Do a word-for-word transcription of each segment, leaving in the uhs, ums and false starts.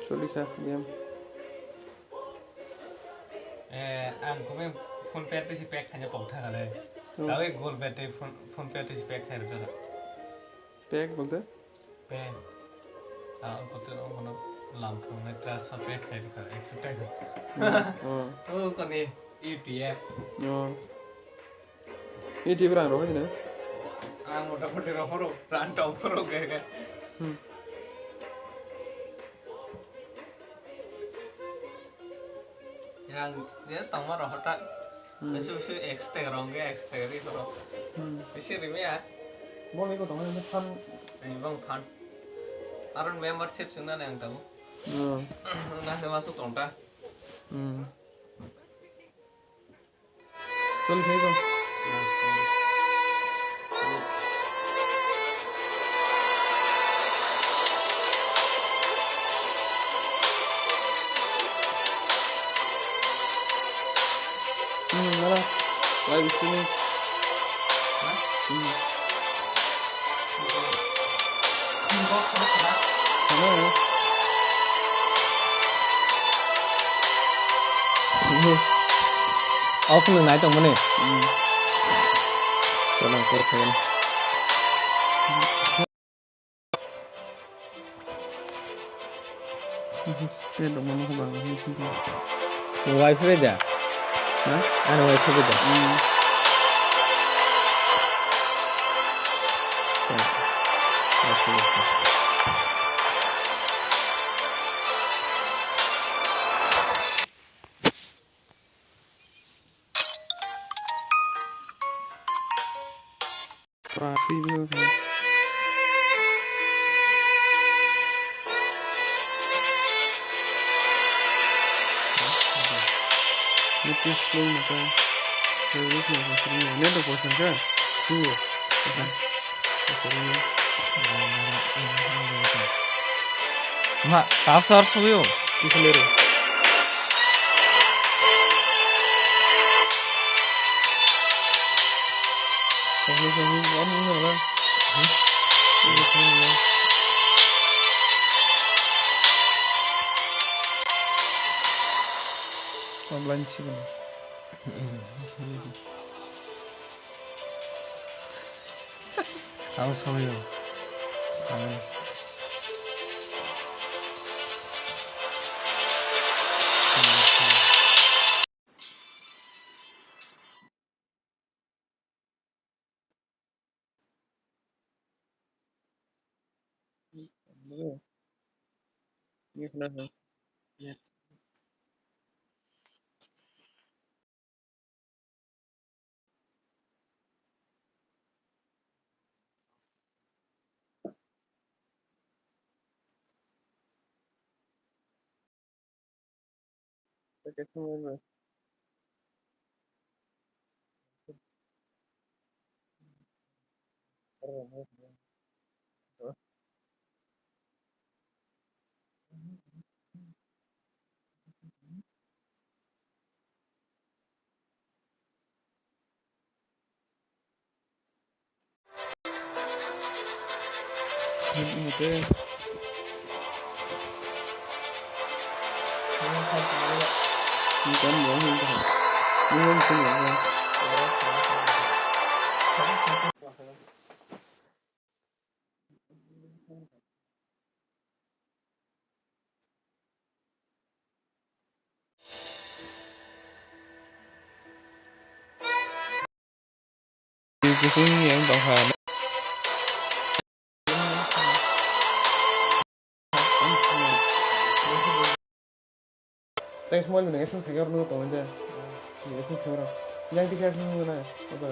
Choli kha game. Eh, ang kumi phone pay tisi pack khaina pok thangale. Oh. Tawi gol bet tei phone, phone pay tisi pack khairok thangale. Pack bolte? Pack. Ah, ang kotor ang kono lam phone na transfer pack khairok thangale, ekso taka. Oh, oh. Oh, koni U P I. Oh. Ini T V rang rohor jina? Ang mota moti rohoro, rang tong rohoro kaya kaya. Hmm. Yang dia tong ma rohor ta. Hmm. Bisu bisu ekso taka rong kaya, ekso taka ri rohoro. Hmm. Bisi rimi ya. Boni ko tong ma fan. Ini bang fan. Aron membership sungna nang tamu. Hmm. Nang se masuk tong ta. Hmm. Choli khaiko. Hmm, nara. Live streaming. Hmm. Ano ya? Off no nai tong mani. Hmm. Kono kor khayan. Tei rok mano khe bang. Nwng uaiphi bai da? Ha? Ano uaiphi bai da? Hmm. Lasi, lasi. Pura swi bo khe. Net slow mata. Net rok poisa kha? Swi bo. Ma, tak sar suyo. Kisilero. Sahih, sahih, wan ini lah. Hmm? Ini kan ya. Online sih kan. Ang sawi o. Sawi. Kusung yang tongkha. Thanks, mobile ni action khaikhe oro nugwi tongo de. Action khaikhe oro. Yang tikhe action nugwi na. Hello.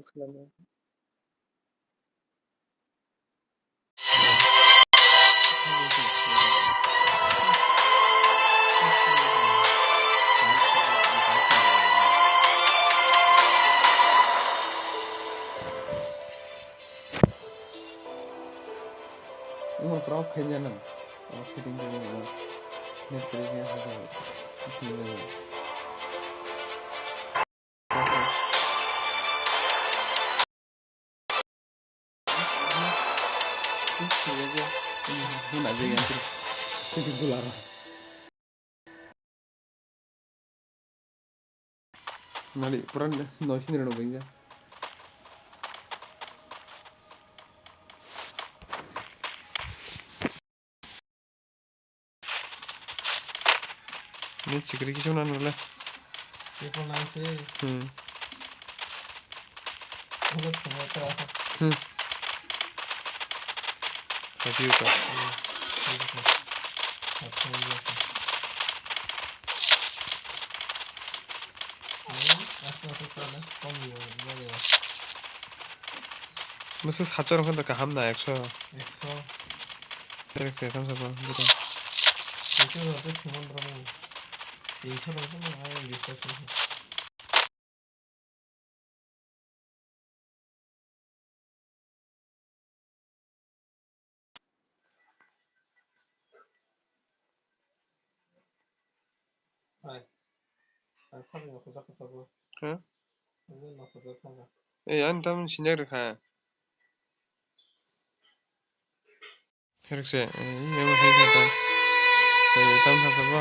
Omo prof khaina nang. O setting khaina nang. Net khaina nang. Nali pura noise ni rano bengja. Ni chikri kisu na nule. Triple nine se. Hmm. Ulo thumata. Hmm. Happy ka. Hmm. Masa sachar wngkha da kaham na ekso. Ekso. Direct se tham sabo. Ekso rok tei thumon rok. Tinso rok no ang discuss wngkha. Hai. Ang sakni nokho jak kha sabo. Ha? Ang nokho jak kha. Eh, ani tamni sinjak rwkha. Herkse, eh, imo hai kha ta. Eh, tam sa sabo.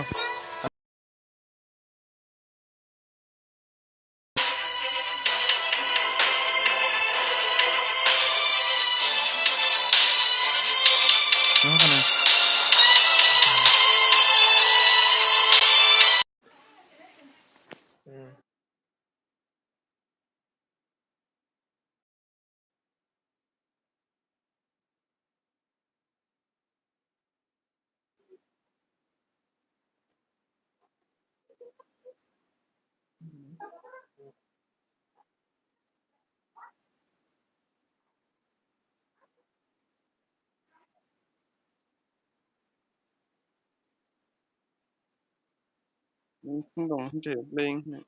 Sing dong hwnse playing hwnwi.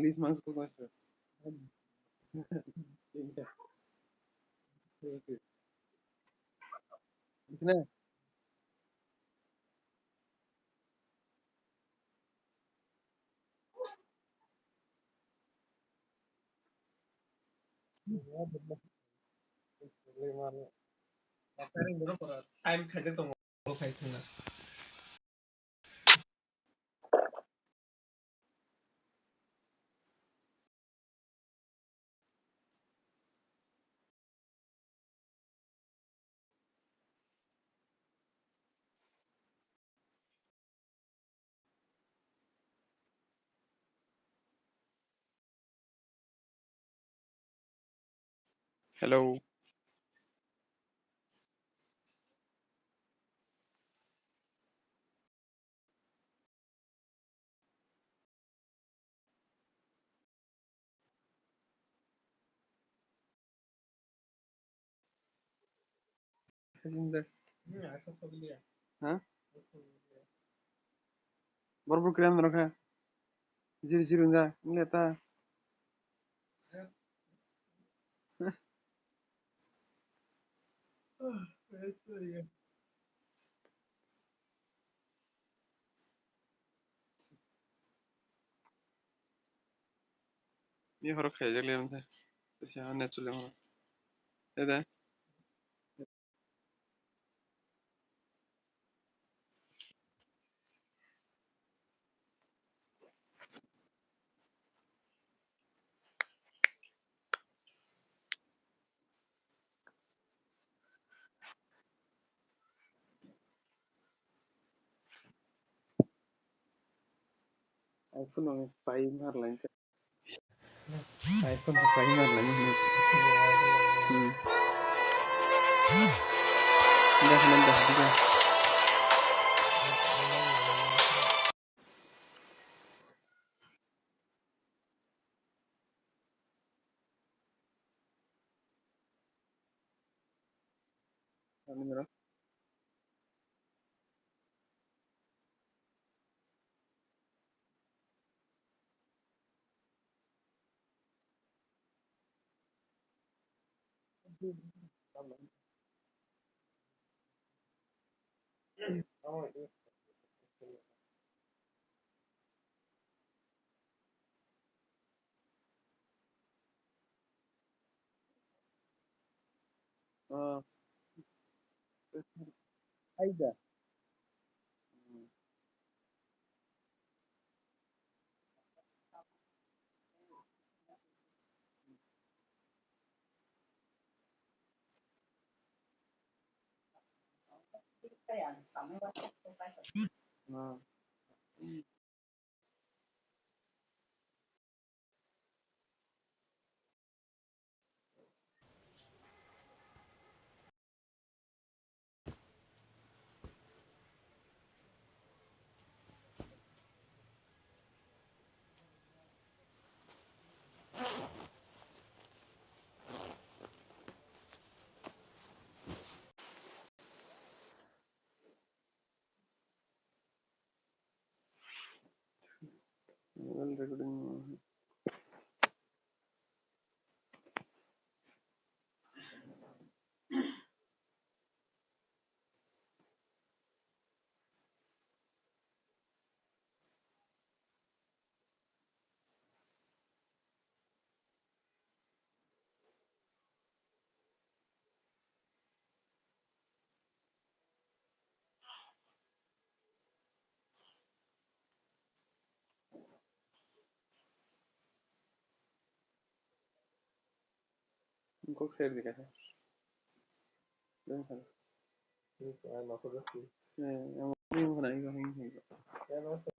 List mas ko ko. Sini. Time khajak tongo. Hello. Ha? Borok bo kiriya norok kha. Zero zero wngya, wngya ta. Ni horo khaijak le wngkha. Tesa net chole wngkha. Dada. iPhone ang pai mar lain ka. iPhone ko pai mar lain. Hmm. Dah, dah, dah, dah. Ani mera. Ah. Aida. Ah. Mobile recording. Kok share di kasa. Dong sana. Ini kayak aku udah sih. Eh, yang ini mana ini ini. Ya, no.